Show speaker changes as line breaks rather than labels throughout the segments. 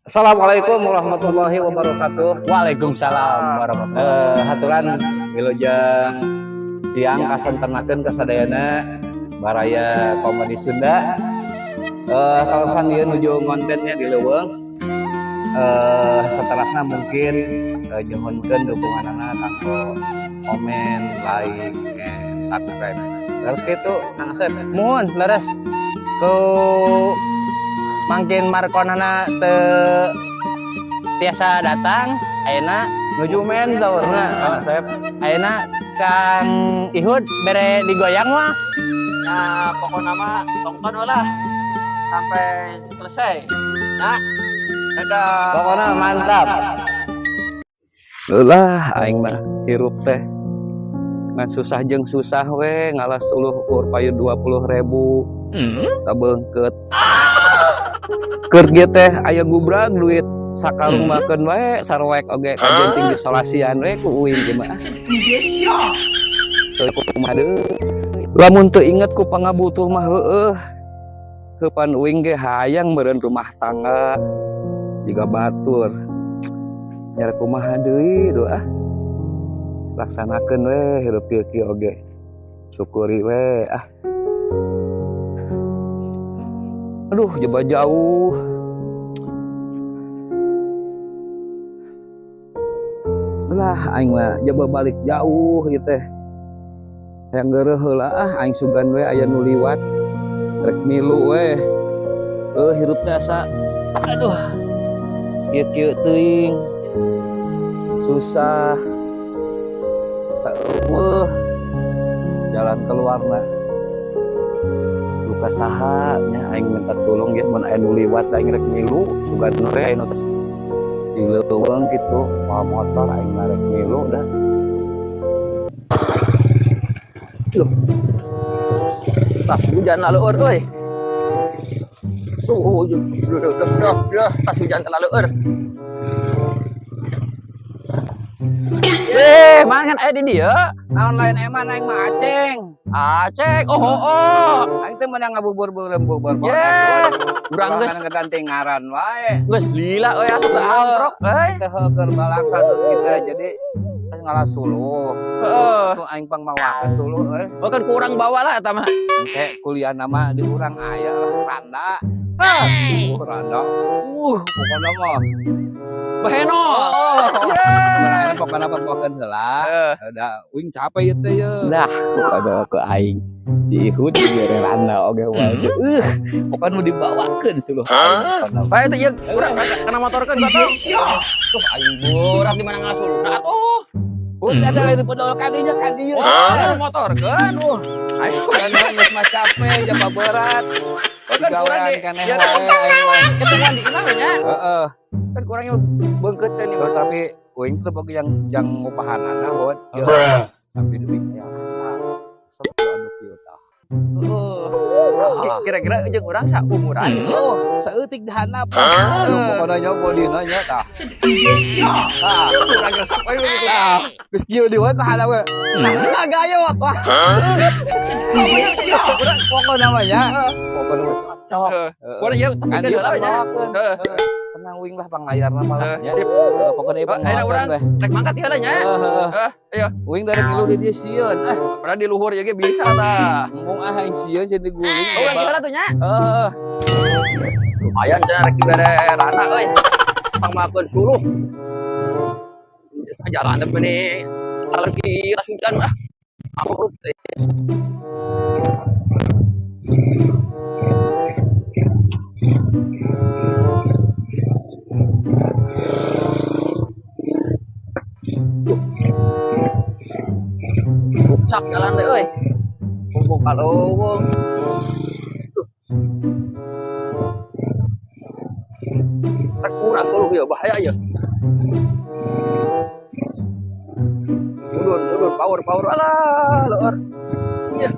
Assalamualaikum warahmatullahi wabarakatuh.
Waalaikumsalam warahmatullahi.
Haturan wilujeng siang kasantenakeun kasadayana baraya Komedi Sunda. Kaleresan ieu nuju ngontennya di leuweung. Saterasna mungkin nyuhunkeun dukunganana kanggo komen, like, and subscribe. Terus kitu, Kang Asep.
Muhun, leres. Ku mangkin markonana teu tiasa datang ayeuna.
Nuju men saurna, Kang Asep.
Ayeuna Kang Ihud bere digoyang mah.
Ya, pokoknya mah tonton lah sampai selesai. Nah, dadah.
Pokoknya mantap. Lah, aing mah hirup teh ngan susah jeung susah we, ngalas suluh ukur payu 20.000 kabeungkeut. Keur ge teh aya gubrag duit sakarung makeun wae saroek oge kajen ting disolasian we ku uing ge mah. Teu kumaha deui. Lamun teu inget ku pangabutuh mah heueuh. Heupan uing ge hayang meureun rumah tangga jiga batur. Nyari kumaha deui doa. Laksanakeun we hirup kieu-kieu oge. Syukuri we ah. Aduh, jeba jauh. Lah, aing mah jaba balik jauh ieu teh. Hayang geureuh heula ah, aing sugan we aya nu liwat. Rek milu we. Hirup teh asa aduh. Kieu-kieu teuing. Susah. Saeueuh jalan keluarna. Luka saha nya aing minta tolong ya mun aya nu liwat aing rek milu sugan we aya nu tos di leuweung kitu mawa motor aing mah rek milu dah.
Loh. Tas hujan lah leur euy. Tuh, oh, duh, duh, duh, duh, duh, tas hujan terlalu leur. Mana kan aya di dieu?
Naon lain eman, aing mah Aceng.
Aceng. Oh, oh, oh.
Aing teh meunang ngabubur beureum bubur.
Ye, urang geus
ngeganti ngaran wae.
Geus lila euy asup teu amprok euy.
Teh keur balaksa kitu jadi kan ngalah suluh.
Heeh.
Tuh aing pang mawakeun suluh euy.
Oh, kan kurang bawa lah eta mah.
Engke kuliah nama di urang aya lah randa. Randa. Pokona mah.
Baheno.
Oh. Mana pokona pokona heula. Da uing capek ieu teh ye.
Nah, pokona ke aing si Ihud dibere randa oge wae. Pokona nu dibawakeun suluh aing. Pokona.
Bae teh ieu urang kana motorkeun gotong. Tuh aing berat di mana ngalah suluna atuh.
Udah ada lain podol kadinya kadieu.
Oh, motorkeun.
Aing kan geus mah capek jaba berat.
Oh, kan kurang
Digawean
di
keneh
ya
wae
kan
aing mah.
ketemuan di imah we nya.
Heeh.
Kan kurangnya beungkeutkeun ieu
Oh,
mah.
tapi uing teh boga yang ngupahanana hot. Tapi duit aya. Sok anu kieu tah.
Heeh. Kira-kira jeung urang saumuran gitu.
Oh, saeutik dihandap. Aduh, pokona nya bodina nya tah. Tah,
Urang resep we gitu.
tah. Geus kieu di wae ka handap we.
Nah, gaya wah.
Urang pokona mah nya. Pokona mah cocok.
Heeh.
Heeh.
Urang ieu tapi
Kan
heula we nya. Heeh.
Tenang uing lah panglayarna mah lah nya.
Sip.
Heeh, pokona ieu
Oh, ayeuna urang
pangmawakeun we.
rek mangkat ieu nya.
Heeh, heeh.
Heeh, ayo.
Uing dari ngilu di dieu sieun ah.
Padahal di luhur ieu ge bisa tah.
Embung ah aing sieun sieun diguling.
Oh, urang ieu tuh nya.
Heeh.
Lumayan cenah rek dibere rana euy. Pangmakeun suluh. Jalan teh meuni lagi tas hujan ah. Amrut teh. Rusak jalan deh euy. Kumpul kaleuweung. Rek kurang suluh ieu bahaya ieu. Mudun, mudun, power, power. Alah, leur. Iya.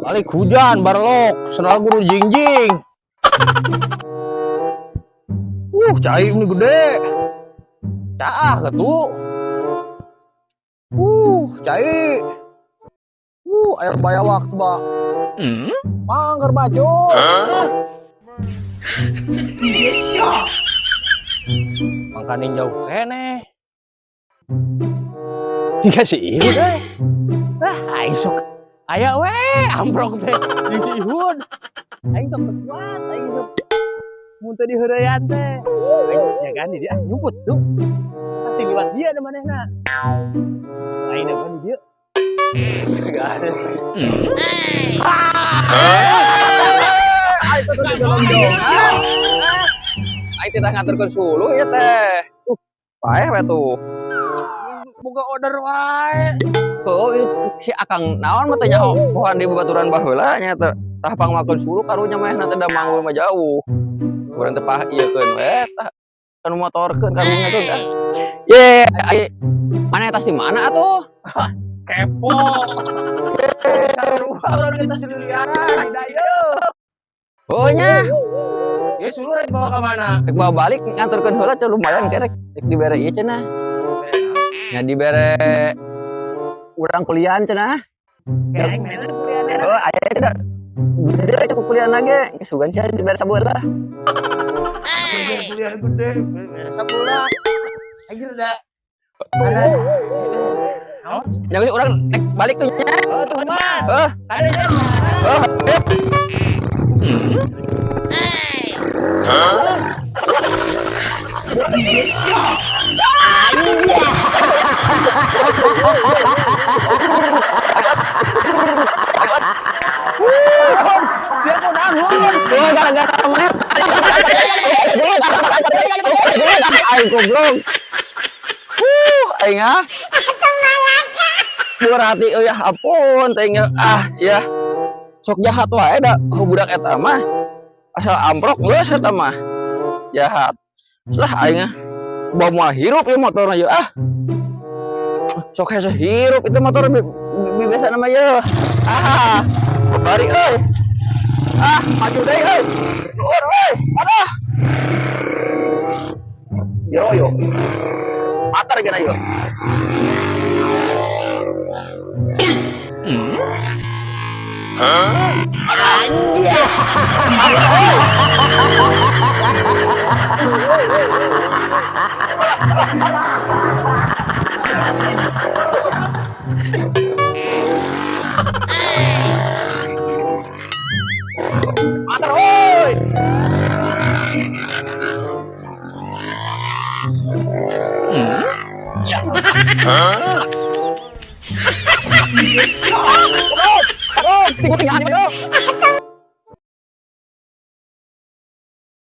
Balik hujan barlok, sendal guru jingjing. Cai ini gede. Caah getu. Cai.
Ayo bayar waktu, Pak. Manggar baju.
Mangkaning jauh keneh. Tiga si Ihud euy. Ah, aing sok aya we amprok teh jeung si Ihud. Aing sok teu kuat, aing sok mun teu diheureuyan teh. Aing jagaan di dia ah, nyumput tuh. Pasti liwat dia da manehna. Aing da di dia. Jagaan.
Aing teh dorong-dorongan. Aing teh nganterkeun suluh ya teh. Paeh we tuh.
Boga order wae.
Oh, si Akang naon mah teh nyaho pohan di babaturan baheula nya teh. Tah pangmakeun suluh karunya mah teh da manggul mah jauh. Urang teh pah ieu keun we tah kan motorkeun karunya tuh dah. Ye, ai mana tas di mana atuh?
Kepo. Sarua urang kita siliaran di dieu.
Oh nya,
Ya suluh rek bawa ka mana?
rek bawa balik nganterkeun heula teh lumayan kerek rek dibere ieu cenah. Nya dibere urang kuliahan cenah.
Keng, mana kuliah?
Oh, aya cenah. Gede cukup kuliah lagi, sugan sia dibere sabeula.
Kuliah gede, sabola. Anjir da. Ada.
Jangan urang rek balik tuh nya.
Oh, teman.
Heuh.
Ada ya.
Oh,
Sia kunaon, Hun?
Oh, gara-gara mana? Aing goblok. Aing ah. Berarti euy ya ampun teh ah ya. Sok jahat wae da budak eta mah. Asal amprok geus eta mah. Jahat. Lah aing ah. Bawa moal hirup ieu motorna ieu ah. Sok hese hirup itu motor biasa nama ye. Ah. Bari euy. Ah, maju deui euy. Luhur euy. Aduh. Yo yo. Matar gana yo. Matar euy. Oh, tinggal tinggal yo.